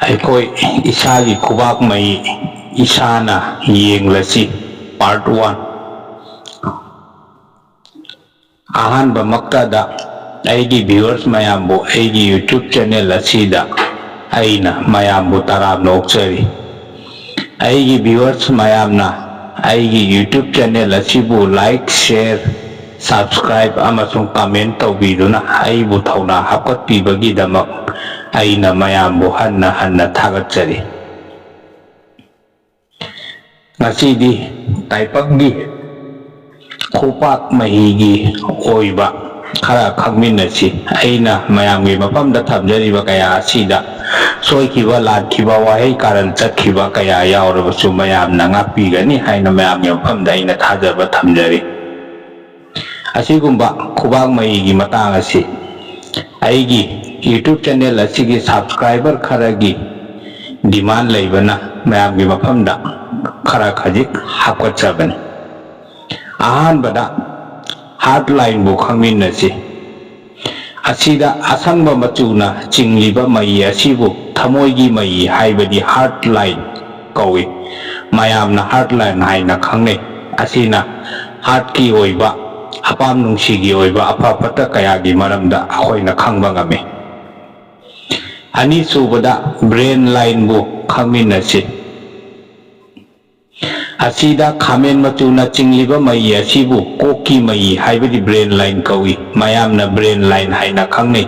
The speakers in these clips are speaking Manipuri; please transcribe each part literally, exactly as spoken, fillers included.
ꯑꯩꯈꯣꯏ ꯏꯁꯥꯒꯤ ꯈꯨꯕꯥꯛ ꯃꯍꯤ ꯏꯁꯥꯅ ꯌꯦꯡꯂꯁꯤ꯫ Part one꯫ ꯑꯍꯥꯟꯕꯃꯛꯇꯗ ꯑꯩꯒꯤ viewers ꯃꯌꯥꯝꯕꯨ ꯑꯩꯒꯤ YouTube channel ꯑꯁꯤꯗ ꯑꯩꯅ ꯃꯌꯥꯝꯕꯨ ꯇꯔꯥꯝꯅ ꯑꯣꯛꯆꯔꯤ꯫ ꯑꯩꯒꯤ viewers ꯃꯌꯥꯝꯅ ꯑꯩꯒꯤ YouTube channel ꯑꯁꯤꯕꯨ like, share, subscribe ꯑꯃꯁꯨꯡ comment ꯇꯧꯕꯤꯗꯨꯅ ꯑꯩꯕꯨ ꯊꯧꯅꯥ ꯍꯥꯞꯀꯠꯄꯤꯕꯒꯤꯗꯃꯛ ꯑꯩꯅ ꯃꯌꯥꯝꯕꯨ ꯍꯟꯅ ꯍꯟꯅ ꯊꯥꯒꯠꯆꯔꯤ꯫ ꯉꯁꯤꯗꯤ ꯇꯥꯏꯕꯪꯒꯤ ꯈꯨꯄꯥꯛ ꯃꯍꯤꯒꯤ ꯑꯣꯏꯕ ꯈꯔ ꯈꯪꯃꯤꯟꯅꯁꯤ꯫ ꯑꯩꯅ ꯃꯌꯥꯝꯒꯤ ꯃꯐꯝꯗ ꯊꯝꯖꯔꯤꯕ ꯀꯌꯥ ꯑꯁꯤꯗ ꯁꯣꯏꯈꯤꯕ, ꯂꯥꯟꯈꯤꯕ, ꯋꯥꯍꯩ ꯀꯥꯔꯟ ꯆꯠꯈꯤꯕ ꯀꯌꯥ ꯌꯥꯎꯔꯕꯁꯨ ꯃꯌꯥꯝꯅ ꯉꯥꯛꯄꯤꯒꯅꯤ ꯍꯥꯏꯅ ꯃꯌꯥꯝꯒꯤ ꯃꯐꯝꯗ ꯑꯩꯅ ꯊꯥꯖꯕ ꯊꯝꯖꯔꯤ꯫ ꯑꯁꯤꯒꯨꯝꯕ ꯈꯨꯕꯥꯛ ꯃꯍꯤꯒꯤ ꯃꯇꯥꯡ ꯑꯁꯤ ꯑꯩꯒꯤ YouTube channel ꯑꯁꯤꯒꯤ subscriber ꯈꯔꯒꯤ demand ꯂꯩꯕꯅ ꯃꯌꯥꯝꯒꯤ ꯃꯐꯝꯗ ꯈꯔ ꯈꯖꯤꯛ ꯍꯥꯞꯀꯠꯆꯕꯅꯤ꯫ ꯑꯍꯥꯟꯕꯗ heart lineꯕꯨ ꯈꯪꯃꯤꯟꯅꯁꯤ꯫ ꯑꯁꯤꯗ ꯑꯁꯪꯕ ꯃꯆꯨꯅ ꯆꯤꯡꯂꯤꯕ ꯃꯩ ꯑꯁꯤꯕꯨ ꯊꯃꯣꯏꯒꯤ ꯃꯩ ꯍꯥꯏꯕꯗꯤ heart line ꯀꯧꯏ꯫ ꯃꯌꯥꯝꯅ heart line ꯍꯥꯏꯅ ꯈꯪꯅꯩ꯫ ꯑꯁꯤꯅ heartꯀꯤ ꯑꯣꯏꯕ, ꯑꯄꯥꯝ ꯅꯨꯡꯁꯤꯒꯤ ꯑꯣꯏꯕ ꯑꯐ ꯐꯠꯇ ꯀꯌꯥꯒꯤ ꯃꯔꯝꯗ ꯑꯩꯈꯣꯏꯅ ꯈꯪꯕ ꯉꯝꯃꯤ꯫ ꯑꯅꯤꯁꯨꯕꯗ brain lineꯕꯨ ꯈꯪꯃꯤꯟꯅꯁꯤ꯫ ꯑꯁꯤꯗ ꯈꯥꯃꯦꯟ ꯃꯆꯨꯅ ꯆꯤꯡꯂꯤꯕ ꯃꯩ ꯑꯁꯤꯕꯨ ꯀꯣꯛꯀꯤ ꯃꯩ ꯍꯥꯏꯕꯗꯤ brain line ꯀꯧꯏ꯫ ꯃꯌꯥꯝꯅ brain line ꯍꯥꯏꯅ ꯈꯪꯅꯩ꯫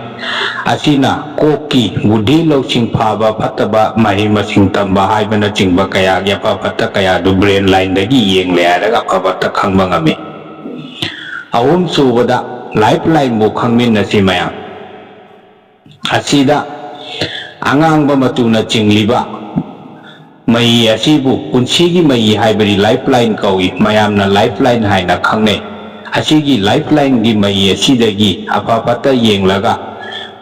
ꯑꯁꯤꯅ ꯀꯣꯛꯀꯤ ꯕꯨꯙꯤ ꯂꯧꯁꯤꯡ ꯐꯕ ꯐꯠꯇꯕ, ꯃꯍꯩ ꯃꯁꯤꯡ ꯇꯝꯕ ꯍꯥꯏꯕꯅꯆꯤꯡꯕ ꯀꯌꯥꯒꯤ ꯑꯐ ꯐꯠꯇ ꯀꯌꯥꯗꯨ brain lineꯗꯒꯤ ꯌꯦꯡꯂꯦ ꯍꯥꯏꯔꯒ ꯑꯐ ꯐꯠꯇ ꯈꯪꯕ ꯉꯝꯃꯤ꯫ ꯑꯍꯨꯝꯁꯨꯕꯗ life lineꯕꯨ ꯈꯪꯃꯤꯟꯅꯁꯤ ꯃꯌꯥꯝ꯫ ꯑꯁꯤꯗ ꯑꯉꯥꯡꯕ ꯃꯆꯨꯅ ꯆꯤꯡꯂꯤꯕ ꯃꯩ ꯑꯁꯤꯕꯨ ꯄꯨꯟꯁꯤꯒꯤ ꯃꯩ ꯍꯥꯏꯕꯗꯤ life line ꯀꯧꯏ꯫ ꯃꯌꯥꯝꯅ life line ꯍꯥꯏꯅ ꯈꯪꯅꯩ꯫ ꯑꯁꯤꯒꯤ life lineꯒꯤ ꯃꯩ ꯑꯁꯤꯗꯒꯤ ꯑꯐ ꯐꯠꯇ ꯌꯦꯡꯂꯒ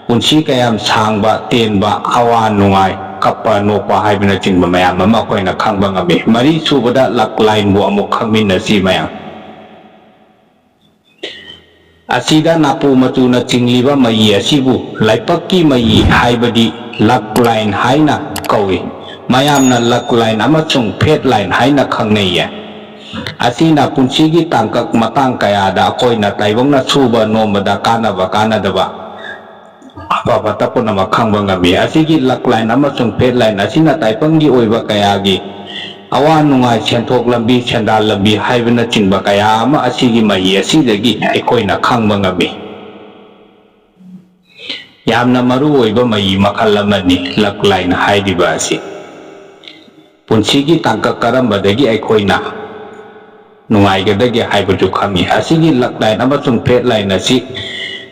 ꯄꯨꯟꯁꯤ ꯀꯌꯥꯝ ꯁꯥꯡꯕ, ꯇꯦꯟꯕ, ꯑꯋꯥ ꯅꯨꯡꯉꯥꯏ, ꯀꯞꯄ ꯅꯣꯛꯄ ꯍꯥꯏꯕꯅꯆꯤꯡꯕ ꯃꯌꯥꯝ ꯑꯃ ꯑꯩꯈꯣꯏꯅ ꯈꯪꯕ ꯉꯝꯃꯤ꯫ ꯃꯔꯤꯁꯨꯕꯗ luck lineꯕꯨ ꯑꯃꯨꯛ ꯈꯪꯃꯤꯟꯅꯁꯤ ꯃꯌꯥꯝ꯫ ꯑꯁꯤꯗ ꯅꯥꯄꯨ ꯃꯆꯨꯅ ꯆꯤꯡꯂꯤꯕ ꯃꯌꯤ ꯑꯁꯤꯕꯨ ꯂꯥꯏꯄꯛꯀꯤ ꯃꯌꯤ ꯍꯥꯏꯕꯗꯤ luck line ꯍꯥꯏꯅ ꯀꯧꯏ꯫ ꯃꯌꯥꯝꯅ luck line ꯑꯃꯁꯨꯡ fate line ꯍꯥꯏꯅ ꯈꯪꯅꯩꯌꯦ꯫ ꯑꯁꯤꯅ ꯄꯨꯟꯁꯤꯒꯤ ꯇꯥꯡꯀꯛ ꯃꯇꯥꯡ ꯀꯌꯥꯗ ꯑꯩꯈꯣꯏꯅ ꯇꯥꯏꯕꯪꯅ ꯁꯨꯕ ꯅꯣꯝꯕꯗ ꯀꯥꯟꯅꯕ ꯀꯥꯟꯅꯗꯕ ꯑꯐ ꯐꯠꯇ ꯄꯨꯝꯅꯃꯛ ꯈꯪꯕ ꯉꯝꯃꯤ꯫ ꯑꯁꯤꯒꯤ luck line ꯑꯃꯁꯨꯡ fate line ꯑꯁꯤꯅ ꯇꯥꯏꯕꯪꯒꯤ ꯑꯣꯏꯕ ꯀꯌꯥꯒꯤ ꯑꯋꯥ ꯅꯨꯡꯉꯥꯏ, ꯁꯦꯟꯊꯣꯛ ꯂꯝꯕꯤ, ꯁꯦꯟꯗꯥꯜ ꯂꯝꯕꯤ ꯍꯥꯏꯕꯅꯆꯤꯡꯕ ꯀꯌꯥ ꯑꯃ ꯑꯁꯤꯒꯤ ꯃꯌꯤ ꯑꯁꯤꯗꯒꯤ ꯑꯩꯈꯣꯏꯅ ꯈꯪꯕ ꯉꯝꯃꯤ꯫ ꯌꯥꯝꯅ ꯃꯔꯨ ꯑꯣꯏꯕ ꯃꯌꯤ ꯃꯈꯜ ꯑꯃꯅꯤ luck line ꯍꯥꯏꯔꯤꯕ ꯑꯁꯤ꯫ ꯄꯨꯟꯁꯤꯒꯤ ꯇꯥꯡꯀꯛ ꯀꯔꯝꯕꯗꯒꯤ ꯑꯩꯈꯣꯏꯅ ꯅꯨꯡꯉꯥꯏꯒꯗꯒꯦ ꯍꯥꯏꯕꯁꯨ ꯈꯪꯉꯤ꯫ ꯑꯁꯤꯒꯤ luck line ꯑꯃꯁꯨꯡ fate line ꯑꯁꯤ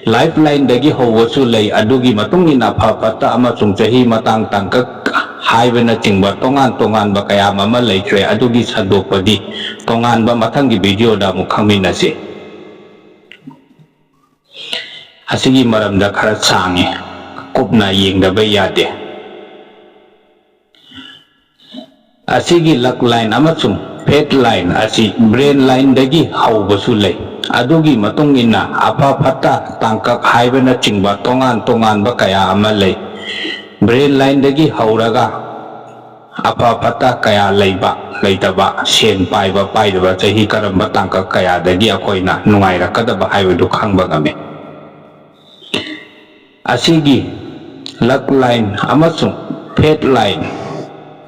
life line ꯗꯒꯤ ꯍꯧꯕꯁꯨ ꯂꯩ, ꯑꯗꯨꯒꯤ ꯃꯇꯨꯡ ꯏꯟꯅ ꯑꯐ ꯐꯠꯇ ꯑꯃꯁꯨꯡ ꯆꯍꯤ ꯃꯇꯥꯡ ꯇꯥꯡꯀꯛ ꯍꯥꯏꯕꯅꯆꯤꯡꯕ ꯇꯣꯉꯥꯟ ꯇꯣꯉꯥꯟꯕ ꯀꯌꯥ ꯑꯃ ꯂꯩꯈ꯭ꯔꯦ꯫ ꯑꯗꯨꯒꯤ ꯁꯟꯗꯣꯛꯄꯗꯤ ꯇꯣꯉꯥꯟꯕ ꯃꯊꯪꯒꯤ video ꯗ ꯑꯃꯨꯛ ꯈꯪꯃꯤꯟꯅꯁꯤ꯫ ꯑꯁꯤꯒꯤ ꯃꯔꯝꯗ ꯈꯔ ꯁꯥꯡꯉꯤ, ꯀꯨꯞꯅ ꯌꯦꯡꯗꯕ ꯌꯥꯗꯦ꯫ ꯑꯁꯤꯒꯤ luck line ꯑꯃꯁꯨꯡ fate line ꯑꯁꯤ brain line ꯗꯒꯤ ꯍꯧꯕꯁꯨ ꯂꯩ꯫ ꯑꯗꯨꯒꯤ ꯃꯇꯨꯡ ꯏꯟꯅ ꯑꯐ ꯐꯠꯇ ꯇꯥꯡꯀꯛ ꯍꯥꯏꯕꯅꯆꯤꯡꯕ ꯇꯣꯉꯥꯟ ꯇꯣꯉꯥꯟꯕ ꯀꯌꯥ ꯑꯃ ꯂꯩ꯫ Brain line ꯗꯒꯤ ꯍꯧꯔꯒ ꯑꯐ ꯐꯠꯇ ꯀꯌꯥ ꯂꯩꯕ ꯂꯩꯇꯕ, ꯁꯦꯟ ꯄꯥꯏꯕ ꯄꯥꯏꯗꯕ, ꯆꯍꯤ ꯀꯔꯝꯕ ꯇꯥꯡꯀꯛ ꯀꯌꯥꯗꯒꯤ ꯑꯩꯈꯣꯏꯅ ꯅꯨꯡꯉꯥꯏꯔꯛꯀꯗꯕ ꯍꯥꯏꯕꯗꯨ ꯈꯪꯕ ꯉꯝꯃꯤ꯫ ꯑꯁꯤꯒꯤ luck line ꯑꯃꯁꯨꯡ fate line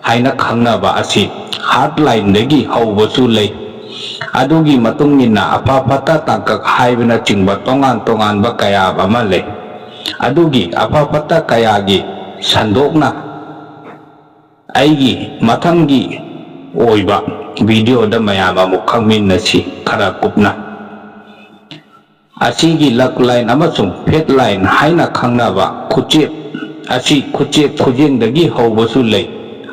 ꯍꯥꯏꯅ ꯈꯪꯅꯕ ꯑꯁꯤ heart line ꯗꯒꯤ ꯍꯧꯕꯁꯨ ꯂꯩ꯫ ꯑꯗꯨꯒꯤ ꯃꯇꯨꯡ ꯏꯟꯅ ꯑꯐ ꯐꯠꯇ ꯇꯥꯡꯀꯛ ꯍꯥꯏꯕꯅꯆꯤꯡꯕ ꯇꯣꯉꯥꯟ ꯇꯣꯉꯥꯟꯕ ꯀꯌꯥ ꯑꯃ ꯂꯩ꯫ ꯑꯗꯨꯒꯤ ꯑꯐ ꯐꯠꯇ ꯀꯌꯥꯒꯤ ꯁꯟꯗꯣꯛꯅ ꯑꯩꯒꯤ ꯃꯊꯪꯒꯤ ꯑꯣꯏꯕ video ꯗ ꯃꯌꯥꯝ ꯑꯃꯨꯛ ꯈꯪꯃꯤꯟꯅꯁꯤ ꯈꯔ ꯀꯨꯞꯅ꯫ ꯑꯁꯤꯒꯤ luck line ꯑꯃꯁꯨꯡ fate line ꯍꯥꯏꯅ ꯈꯪꯅꯕ ꯈꯨꯆꯦꯞ ꯑꯁꯤ ꯈꯨꯆꯦꯞ ꯈꯨꯖꯦꯡꯗꯒꯤ ꯍꯧꯕꯁꯨ ꯂꯩ꯫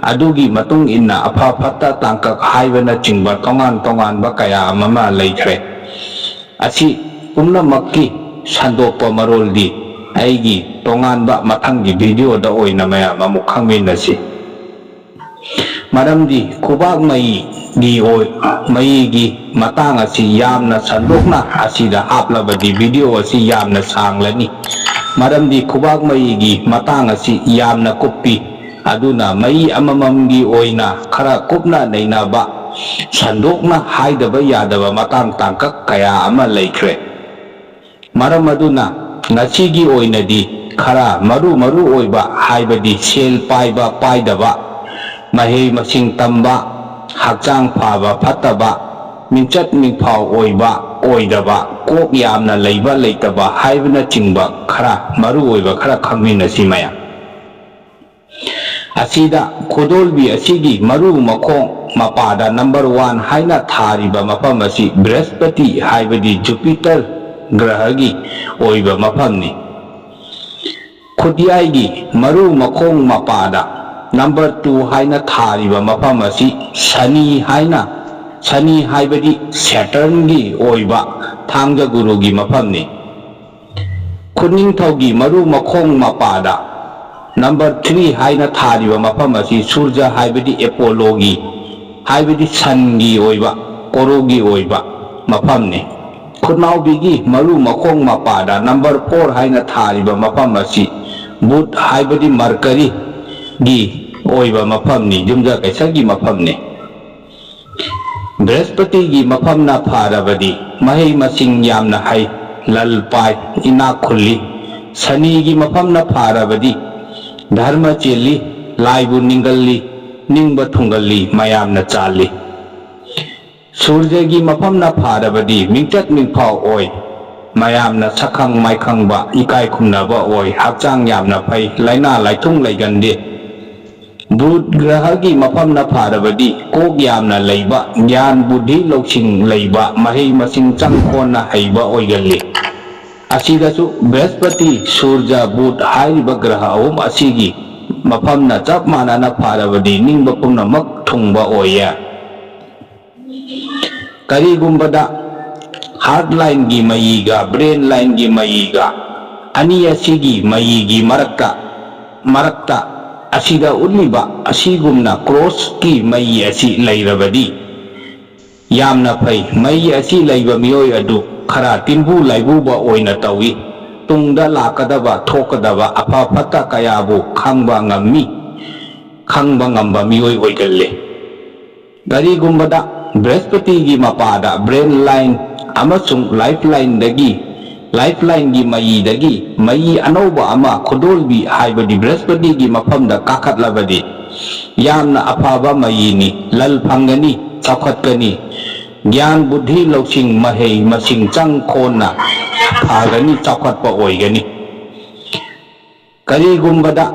ꯑꯗꯨꯒꯤ ꯃꯇꯨꯡ ꯏꯟꯅ ꯑꯐ ꯐꯠꯇ ꯇꯥꯡꯀꯛ ꯍꯥꯏꯕꯅꯆꯤꯡꯕ ꯇꯣꯉꯥꯟ ꯇꯣꯉꯥꯟꯕ ꯀꯌꯥ ꯑꯃ ꯂꯩꯈ꯭ꯔꯦ꯫ ꯑꯁꯤ ꯄꯨꯝꯅꯃꯛꯀꯤ ꯁꯟꯗꯣꯛꯄ ꯃꯔꯣꯜꯗꯤ ꯑꯩꯒꯤ ꯇꯣꯉꯥꯟꯕ ꯃꯊꯪꯒꯤ video ꯗ ꯑꯣꯏꯅ ꯃꯌꯥꯝ ꯑꯃꯨꯛ ꯈꯪꯃꯤꯟꯅꯁꯤ꯫ ꯃꯔꯝꯗꯤ ꯈꯨꯕꯥꯛ ꯃꯌꯤꯒꯤ ꯑꯣꯏ, ꯃꯌꯤꯒꯤ ꯃꯇꯥꯡ ꯑꯁꯤ ꯌꯥꯝꯅ ꯁꯟꯗꯣꯛꯅ ꯑꯁꯤꯗ ꯍꯥꯞꯂꯕꯗꯤ video ꯑꯁꯤ ꯌꯥꯝꯅ ꯁꯥꯡꯂꯅꯤ꯫ ꯃꯔꯝꯗꯤ ꯈꯨꯕꯥꯛ ꯃꯌꯤꯒꯤ ꯃꯇꯥꯡ ꯑꯁꯤ ꯌꯥꯝꯅ ꯀꯨꯞꯄꯤ꯫ ꯑꯗꯨꯅ ꯃꯌꯤ ꯑꯃꯃꯝꯒꯤ ꯑꯣꯏꯅ ꯈꯔ ꯀꯨꯞꯅ ꯅꯩꯅꯕ, ꯁꯟꯗꯣꯛꯅ ꯍꯥꯏꯗꯕ ꯌꯥꯗꯕ ꯃꯇꯥꯡ ꯇꯥꯡꯀꯛ ꯀꯌꯥ ꯑꯃ ꯂꯩꯈ꯭ꯔꯦ꯫ ꯃꯔꯝ ꯑꯗꯨꯅ ꯉꯁꯤꯒꯤ ꯑꯣꯏꯅꯗꯤ ꯈꯔ ꯃꯔꯨ ꯃꯔꯨ ꯑꯣꯏꯕ, ꯍꯥꯏꯕꯗꯤ ꯁꯦꯜ ꯄꯥꯏꯕ ꯄꯥꯏꯗꯕ, ꯃꯍꯩ ꯃꯁꯤꯡ ꯇꯝꯕ, ꯍꯛꯆꯥꯡ ꯐꯕ ꯐꯠꯇꯕ, ꯃꯤꯡꯆꯠ ꯃꯤꯡꯐꯥꯎ ꯑꯣꯏꯕ ꯑꯣꯏꯗꯕ, ꯀꯣꯛ ꯌꯥꯝꯅ ꯂꯩꯕ ꯂꯩꯇꯕ ꯍꯥꯏꯕꯅꯆꯤꯡꯕ ꯈꯔ ꯃꯔꯨ ꯑꯣꯏꯕ ꯈꯔ ꯈꯪꯃꯤꯟꯅꯁꯤ ꯃꯌꯥꯝ꯫ ꯑꯁꯤꯗ ꯈꯨꯗꯣꯜꯕꯤ ꯑꯁꯤꯒꯤ ꯃꯔꯨ ꯃꯈꯣꯡ ꯃꯄꯥꯗ number one ꯍꯥꯏꯅ ꯊꯥꯔꯤꯕ ꯃꯐꯝ ꯑꯁꯤ ꯕ꯭ꯔꯍꯁꯄꯇꯤ, ꯍꯥꯏꯕꯗꯤ ꯖꯨꯄꯤꯇꯔ ꯒ꯭ꯔꯍꯒꯤ ꯑꯣꯏꯕ ꯃꯐꯝꯅꯤ꯫ ꯈꯨꯠꯌꯥꯏꯒꯤ ꯃꯔꯨ ꯃꯈꯣꯡ ꯃꯄꯥꯗ number two ꯍꯥꯏꯅ ꯊꯥꯔꯤꯕ ꯃꯐꯝ ꯑꯁꯤ ꯁꯅꯤ ꯍꯥꯏꯅ, ꯁꯅꯤ ꯍꯥꯏꯕꯗꯤ ꯁꯦꯇꯔꯟꯒꯤ ꯑꯣꯏꯕ ꯊꯥꯡꯖ ꯒꯨꯔꯨꯒꯤ ꯃꯐꯝꯅꯤ꯫ ꯈꯨꯅꯤꯡꯊꯧꯒꯤ ꯃꯔꯨ ꯃꯈꯣꯡ ꯃꯄꯥꯗ number three ꯍꯥꯏꯅ ꯊꯥꯔꯤꯕ ꯃꯐꯝ ꯑꯁꯤ ꯁꯨꯔꯖ, ꯍꯥꯏꯕꯗꯤ ꯑꯦꯄꯣꯂꯣꯒꯤ, ꯍꯥꯏꯕꯗꯤ ꯁꯟꯒꯤ ꯑꯣꯏꯕ, ꯀꯣꯔꯧꯒꯤ ꯑꯣꯏꯕ ꯃꯐꯝꯅꯤ꯫ ꯈꯨꯠꯅꯥꯎꯕꯤꯒꯤ ꯃꯔꯨ ꯃꯈꯣꯡ ꯃꯄꯥꯗ number four ꯍꯥꯏꯅ ꯊꯥꯔꯤꯕ ꯃꯐꯝ ꯑꯁꯤ ꯕꯨꯙ, ꯍꯥꯏꯕꯗꯤ ꯃꯔꯀꯔꯤꯒꯤ ꯑꯣꯏꯕ ꯃꯐꯝꯅꯤ, ꯌꯨꯝꯖꯀꯩꯁꯒꯤ ꯃꯐꯝꯅꯤ꯫ ꯕ꯭ꯔꯍꯁꯄꯇꯤꯒꯤ ꯃꯐꯝꯅ ꯐꯔꯕꯗꯤ ꯃꯍꯩ ꯃꯁꯤꯡ ꯌꯥꯝꯅ ꯍꯩ, ꯂꯜ ꯄꯥꯏ, ꯏꯅꯥꯛ ꯈꯨꯜꯂꯤ꯫ ꯁꯅꯤꯒꯤ ꯃꯐꯝꯅ ꯐꯔꯕꯗꯤ ꯙꯔꯃ ꯆꯦꯜꯂꯤ, ꯂꯥꯏꯕꯨ ꯅꯤꯡꯒꯜꯂꯤ, ꯅꯤꯡꯕ ꯊꯨꯡꯒꯜꯂꯤ, ꯃꯌꯥꯝꯅ ꯆꯥꯜꯂꯤ꯫ ꯁꯨꯔꯖꯒꯤ ꯃꯐꯝꯅ ꯐꯔꯕꯗꯤ ꯃꯤꯡꯆꯠ ꯃꯤꯡꯐꯥꯎ ꯑꯣꯏ, ꯃꯌꯥꯝꯅ ꯁꯛꯈꯪ ꯃꯥꯏꯈꯪꯕ, ꯏꯀꯥꯏ ꯈꯨꯝꯅꯕ ꯑꯣꯏ, ꯍꯛꯆꯥꯡ ꯌꯥꯝꯅ ꯐꯩ, ꯂꯥꯏꯅꯥ ꯂꯥꯏꯊꯨꯡ ꯂꯩꯒꯟꯗꯦ꯫ ꯕꯨꯙ ꯒ꯭ꯔꯍꯒꯤ ꯃꯐꯝꯅ ꯐꯔꯕꯗꯤ ꯀꯣꯛ ꯌꯥꯝꯅ ꯂꯩꯕ, ꯒ꯭ꯌꯥꯟ ꯕꯨꯙꯤ ꯂꯧꯁꯤꯡ ꯂꯩꯕ, ꯃꯍꯩ ꯃꯁꯤꯡ ꯆꯪ ꯈꯣꯟꯅ ꯍꯩꯕ ꯑꯣꯏꯒꯜꯂꯤ꯫ ꯑꯁꯤꯗꯁꯨ ꯕ꯭ꯔꯍꯁꯄꯇꯤ, ꯁꯨꯔꯖ, ꯕꯨꯙ ꯍꯥꯏꯔꯤꯕ ꯒ꯭ꯔꯍ ꯑꯍꯨꯝ ꯑꯁꯤꯒꯤ ꯃꯐꯝꯅ ꯆꯞ ꯃꯥꯟꯅꯅ ꯐꯔꯕꯗꯤ ꯅꯤꯡꯕ ꯄꯨꯝꯅꯃꯛ ꯊꯨꯡꯕ ꯑꯣꯏꯌꯦ꯫ ꯀꯔꯤꯒꯨꯝꯕꯗ heart lineꯒꯤ ꯃꯌꯤꯒ brain lineꯒꯤ ꯃꯌꯤꯒ ꯑꯅꯤ ꯑꯁꯤꯒꯤ ꯃꯌꯤꯒꯤ ꯃꯔꯛꯇ, ꯃꯔꯛꯇ ꯑꯁꯤꯗ ꯎꯠꯂꯤꯕ ꯑꯁꯤꯒꯨꯝꯅ ꯀ꯭ꯔꯣꯁꯀꯤ ꯃꯩ ꯑꯁꯤ ꯂꯩꯔꯕꯗꯤ ꯌꯥꯝꯅ ꯐꯩ꯫ ꯃꯩ ꯑꯁꯤ ꯂꯩꯕ ꯃꯤꯑꯣꯏ ꯑꯗꯨ ꯈꯔ ꯇꯤꯟꯕꯨ ꯂꯥꯏꯕꯨꯕ ꯑꯣꯏꯅ ꯇꯧꯏ꯫ ꯇꯨꯡꯗ ꯂꯥꯛꯀꯗꯕ ꯊꯣꯛꯀꯗꯕ ꯑꯐ ꯐꯠꯇ ꯀꯌꯥꯕꯨ ꯈꯪꯕ ꯉꯝꯃꯤ꯫ ꯈꯪꯕ ꯉꯝꯕ ꯃꯤꯑꯣꯏ ꯑꯣꯏꯒꯜꯂꯤ꯫ ꯀꯔꯤꯒꯨꯝꯕꯗ ꯕ꯭ꯔꯍꯁꯄꯇꯤꯒꯤ ꯃꯄꯥꯗ brain line ꯑꯃꯁꯨꯡ life lineꯗꯒꯤ, life lineꯒꯤ ꯃꯌꯤꯗꯒꯤ ꯃꯌꯤ ꯑꯅꯧꯕ ꯑꯃ ꯈꯨꯗꯣꯜꯕꯤ ꯍꯥꯏꯕꯗꯤ ꯕ꯭ꯔꯍꯁꯄꯇꯤꯒꯤ ꯃꯐꯝꯗ ꯀꯥꯈꯠꯂꯕꯗꯤ ꯌꯥꯝꯅ ꯑꯐꯕ ꯃꯌꯤꯅꯤ꯫ ꯂꯜ ꯐꯪꯒꯅꯤ, ꯆꯥꯎꯈꯠꯀꯅꯤ꯫ ꯒ꯭ꯌꯥꯟ, ꯕꯨꯙꯤ, ꯂꯧꯁꯤꯡ, ꯃꯍꯩ ꯃꯁꯤꯡ ꯆꯪ ꯈꯣꯟꯅ ꯐꯒꯅꯤ, ꯆꯥꯎꯈꯠꯄ ꯑꯣꯏꯒꯅꯤ꯫ ꯀꯔꯤꯒꯨꯝꯕꯗ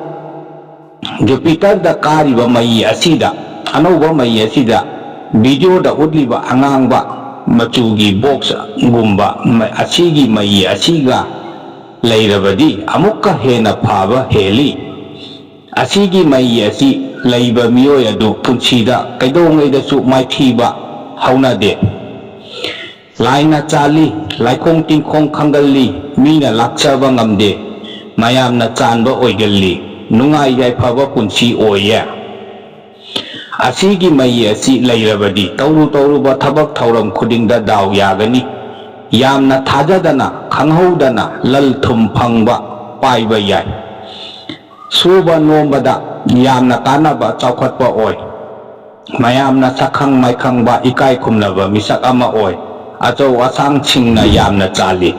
ꯖꯨꯄꯤꯇꯔꯗ ꯀꯥꯔꯤꯕ ꯃꯩ ꯑꯁꯤꯗ, ꯑꯅꯧꯕ ꯃꯩ ꯑꯁꯤꯗ videoꯗ ꯎꯠꯂꯤꯕ ꯑꯉꯥꯡꯕ ꯃꯆꯨꯒꯤ boxꯒꯨꯝꯕ ꯃ-, ꯑꯁꯤꯒꯤ ꯃꯩ ꯑꯁꯤꯒ ꯂꯩꯔꯕꯗꯤ ꯑꯃꯨꯛꯀ ꯍꯦꯟꯅ ꯐꯕ ꯍꯦꯜꯂꯤ꯫ ꯑꯁꯤꯒꯤ ꯃꯩ ꯑꯁꯤ ꯂꯩꯕ ꯃꯤꯑꯣꯏ ꯑꯗꯨ ꯄꯨꯟꯁꯤꯗ ꯀꯩꯗꯧꯉꯩꯗꯁꯨ ꯃꯥꯏꯊꯤꯕ ꯍꯧꯅꯗꯦ꯫ ꯂꯥꯏꯅ ꯆꯥꯜꯂꯤ, ꯂꯥꯏꯈꯣꯡ ꯇꯤꯡꯈꯣꯡ ꯈꯪꯒꯜꯂꯤ, ꯃꯤꯅ ꯂꯥꯛꯆꯕ ꯉꯝꯗꯦ, ꯃꯌꯥꯝꯅ ꯆꯥꯟꯕ ꯑꯣꯏꯒꯜꯂꯤ, ꯅꯨꯡꯉꯥꯏ ꯌꯥꯏꯐꯕ ꯄꯨꯟꯁꯤ ꯑꯣꯏꯌꯦ꯫ ꯑꯁꯤꯒꯤ ꯃꯩ ꯑꯁꯤ ꯂꯩꯔꯕꯗꯤ ꯇꯧꯔꯨ ꯇꯧꯔꯨꯕ ꯊꯕꯛ ꯊꯧꯔꯝ ꯈꯨꯗꯤꯡꯗ ꯗꯥꯎ ꯌꯥꯒꯅꯤ꯫ ꯌꯥꯝꯅ ꯊꯥꯖꯗꯅ, ꯈꯪꯍꯧꯗꯅ ꯂꯜ ꯊꯨꯝ ꯐꯪꯕ, ꯄꯥꯏꯕ ꯌꯥꯏ꯫ ꯁꯨꯕ ꯅꯣꯝꯕꯗ ꯌꯥꯝꯅ ꯀꯥꯟꯅꯕ, ꯆꯥꯎꯈꯠꯄ ꯑꯣꯏ꯫ ꯃꯌꯥꯝꯅ ꯁꯛꯈꯪ ꯃꯥꯏꯈꯪꯕ, ꯏꯀꯥꯏ ꯈꯨꯝꯅꯕ ꯃꯤꯁꯛ ꯑꯃ ꯑꯣꯏ꯫ ꯑꯆꯧ ꯑꯁꯥꯡꯁꯤꯡꯅ ꯌꯥꯝꯅ ꯆꯥꯜꯂꯤ꯫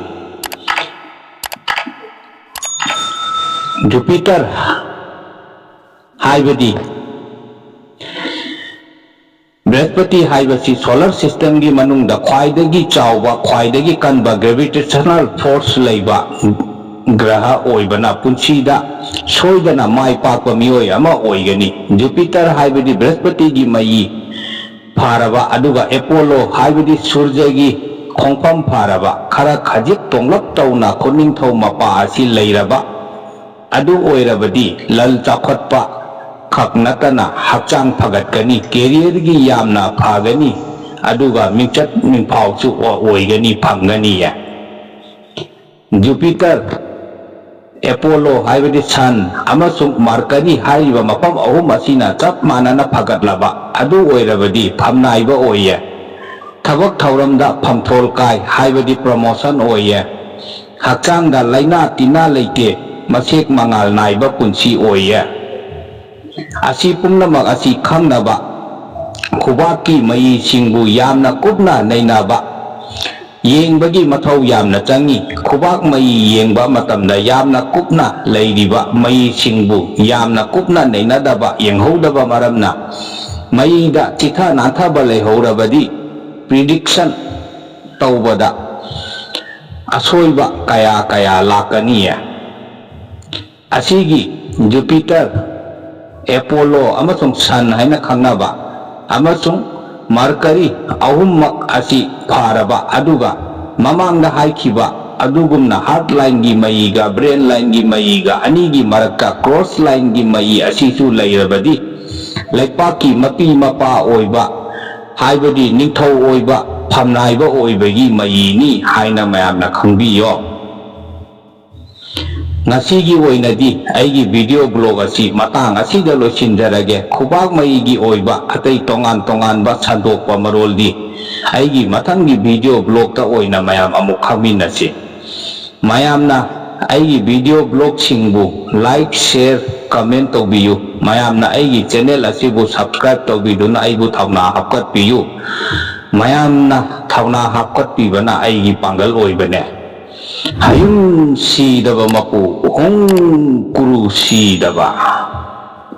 ꯖꯨꯄꯤꯇꯔ ꯍꯥꯏꯕꯗꯤ ꯕ꯭ꯔꯍꯁꯄꯇꯤ ꯍꯥꯏꯕꯁꯤ solar systemꯒꯤ ꯃꯅꯨꯡꯗ ꯈ꯭ꯋꯥꯏꯗꯒꯤ ꯆꯥꯎꯕ, ꯈ꯭ꯋꯥꯏꯗꯒꯤ ꯀꯟꯕ gravitational force ꯂꯩꯕ ꯒ꯭ꯔꯍ ꯑꯣꯏꯕꯅ ꯄꯨꯟꯁꯤꯗ ꯁꯣꯏꯗꯅ ꯃꯥꯏ ꯄꯥꯛꯄ ꯃꯤꯑꯣꯏ ꯑꯃ ꯑꯣꯏꯒꯅꯤ꯫ ꯖꯨꯄꯤꯇꯔ ꯍꯥꯏꯕꯗꯤ ꯕ꯭ꯔꯍꯁꯄꯇꯤꯒꯤ ꯃꯌꯤ ꯐꯥꯔꯕ, ꯑꯗꯨꯒ ꯑꯦꯄꯣꯂꯣ ꯍꯥꯏꯕꯗꯤ ꯁꯨꯔꯖꯒꯤ ꯈꯣꯡꯐꯝ ꯐꯥꯔꯕ, ꯈꯔ ꯈꯖꯤꯛ ꯇꯣꯡꯂꯞ ꯇꯧꯅ ꯈꯨꯅꯤꯡꯊꯧ ꯃꯄꯥ ꯑꯁꯤ ꯂꯩꯔꯕ ꯑꯗꯨ ꯑꯣꯏꯔꯕꯗꯤ ꯂꯜ ꯆꯥꯎꯈꯠꯄ ꯈꯛ ꯅꯠꯇꯅ ꯍꯛꯆꯥꯡ ꯐꯒꯠꯀꯅꯤ, careerꯒꯤ ꯌꯥꯝꯅ ꯐꯒꯅꯤ, ꯑꯗꯨꯒ ꯃꯤꯡꯆꯠ ꯃꯤꯡꯐꯥꯎꯁꯨ ꯑꯣꯏꯒꯅꯤ, ꯐꯪꯒꯅꯤꯌꯦ꯫ ꯖꯨꯄꯤꯇꯔ ꯑꯦꯄꯣꯂꯣ ꯍꯥꯏꯕꯗꯤ ꯁꯟ ꯑꯃꯁꯨꯡ ꯃꯔꯀꯔꯤ ꯍꯥꯏꯔꯤꯕ ꯃꯐꯝ ꯑꯍꯨꯝ ꯑꯁꯤꯅ ꯆꯞ ꯃꯥꯟꯅꯅ ꯐꯒꯠꯂꯕ ꯑꯗꯨ ꯑꯣꯏꯔꯕꯗꯤ ꯐꯝꯅꯥꯏꯕ ꯑꯣꯏꯌꯦ꯫ ꯊꯕꯛ ꯊꯧꯔꯝꯗ ꯐꯝꯊꯣꯜ ꯀꯥꯏ ꯍꯥꯏꯕꯗꯤ ꯄ꯭ꯔꯃꯣꯁꯟ ꯑꯣꯏꯌꯦ꯫ ꯍꯛꯆꯥꯡꯗ ꯂꯥꯏꯅꯥ ꯇꯤꯟꯅꯥ ꯂꯩꯇꯦ, ꯃꯁꯦꯛ ꯃꯉꯥꯜ ꯅꯥꯏꯕ ꯄꯨꯟꯁꯤ ꯑꯣꯏꯌꯦ꯫ ꯑꯁꯤ ꯄꯨꯝꯅꯃꯛ ꯑꯁꯤ ꯈꯪꯅꯕ ꯈꯨꯕꯥꯛꯀꯤ ꯃꯌꯤꯁꯤꯡꯕꯨ ꯌꯥꯝꯅ ꯀꯨꯞꯅ ꯅꯩꯅꯕ ꯌꯦꯡꯕꯒꯤ ꯃꯊꯧ ꯌꯥꯝꯅ ꯆꯪꯏ꯫ ꯈꯨꯕꯥꯛ ꯃꯌꯤ ꯌꯦꯡꯕ ꯃꯇꯝꯗ ꯌꯥꯝꯅ ꯀꯨꯞꯅ ꯂꯩꯔꯤꯕ ꯃꯌꯤꯁꯤꯡꯕꯨ ꯌꯥꯝꯅ ꯀꯨꯞꯅ ꯅꯩꯅꯗꯕ, ꯌꯦꯡꯍꯧꯗꯕ ꯃꯔꯝꯅ ꯃꯌꯤꯗ ꯆꯤꯊ ꯅꯥꯟꯊꯕ ꯂꯩꯍꯧꯔꯕꯗꯤ ꯄ꯭ꯔꯤꯗꯤꯛꯁꯟ ꯇꯧꯕꯗ ꯑꯁꯣꯏꯕ ꯀꯌꯥ ꯀꯌꯥ ꯂꯥꯛꯀꯅꯤꯌꯦ꯫ ꯑꯁꯤꯒꯤ ꯖꯨꯄꯤꯇꯔ, ꯑꯦꯄꯣꯂꯣ ꯑꯃꯁꯨꯡ ꯁꯟ ꯍꯥꯏꯅ ꯈꯪꯅꯕ ꯑꯃꯁꯨꯡ ꯃꯔꯀꯔꯤ ꯑꯍꯨꯝꯃꯛ ꯑꯁꯤ ꯐꯔꯕ, ꯑꯗꯨꯒ ꯃꯃꯥꯡꯗ ꯍꯥꯏꯈꯤꯕ ꯑꯗꯨꯒꯨꯝꯅ ꯍꯥꯔꯠ ꯂꯥꯏꯟꯒꯤ ꯃꯌꯤꯒ ꯕ꯭ꯔꯦꯟ ꯂꯥꯏꯟꯒꯤ ꯃꯌꯤꯒ ꯑꯅꯤꯒꯤ ꯃꯔꯛꯇ ꯀ꯭ꯔꯣꯁ ꯂꯥꯏꯟꯒꯤ ꯃꯌꯤ ꯑꯁꯤꯁꯨ ꯂꯩꯔꯕꯗꯤ ꯂꯩꯄꯥꯛꯀꯤ ꯃꯄꯤ ꯃꯄꯥ ꯑꯣꯏꯕ, ꯍꯥꯏꯕꯗꯤ ꯅꯤꯡꯊꯧ ꯑꯣꯏꯕ, ꯐꯝꯅꯥꯏꯕ ꯑꯣꯏꯕꯒꯤ ꯃꯌꯤꯅꯤ ꯍꯥꯏꯅ ꯃꯌꯥꯝꯅ ꯈꯪꯕꯤꯌꯣ꯫ ꯉꯁꯤꯒꯤ ꯑꯣꯏꯅꯗꯤ ꯑꯩꯒꯤ ꯚꯤꯗꯤꯑꯣ ꯕ꯭ꯂꯣꯒ ꯑꯁꯤ ꯃꯇꯥꯡ ꯑꯁꯤꯗ ꯂꯣꯏꯁꯤꯟꯖꯔꯒꯦ꯫ ꯈꯨꯕꯥꯛ ꯃꯌꯤꯒꯤ ꯑꯣꯏꯕ ꯑꯇꯩ ꯇꯣꯉꯥꯟ ꯇꯣꯉꯥꯟꯕ ꯁꯟꯗꯣꯛꯄ ꯃꯔꯣꯜꯗꯤ ꯑꯩꯒꯤ ꯃꯊꯪꯒꯤ ꯚꯤꯗꯤꯑꯣ ꯕ꯭ꯂꯣꯒꯇ ꯑꯣꯏꯅ ꯃꯌꯥꯝ ꯑꯃꯨꯛ ꯈꯪꯃꯤꯟꯅꯁꯤ꯫ ꯃꯌꯥꯝꯅ ꯑꯩꯒꯤ ꯚꯤꯗꯤꯑꯣ ꯕ꯭ꯂꯣꯒꯁꯤꯡꯕꯨ ꯂꯥꯏꯛ, ꯁꯦꯌꯔ, ꯀꯃꯦꯟ ꯇꯧꯕꯤꯌꯨ꯫ ꯃꯌꯥꯝꯅ ꯑꯩꯒꯤ ꯆꯦꯅꯦꯜ ꯑꯁꯤꯕꯨ ꯁꯕꯁꯀ꯭ꯔꯥꯏꯕ ꯇꯧꯕꯤꯗꯨꯅ ꯑꯩꯕꯨ ꯊꯧꯅꯥ ꯍꯥꯞꯀꯠꯄꯤꯌꯨ꯫ ꯃꯌꯥꯝꯅ ꯊꯧꯅꯥ ꯍꯥꯞꯀꯠꯄꯤꯕꯅ ꯑꯩꯒꯤ ꯄꯥꯡꯒꯜ ꯑꯣꯏꯕꯅꯦ꯫ ꯍꯌꯨꯝ ꯁꯤꯗꯕ ꯃꯄꯨ, ꯍꯣꯡ ꯀꯨꯔꯨ ꯁꯤꯗꯕ꯫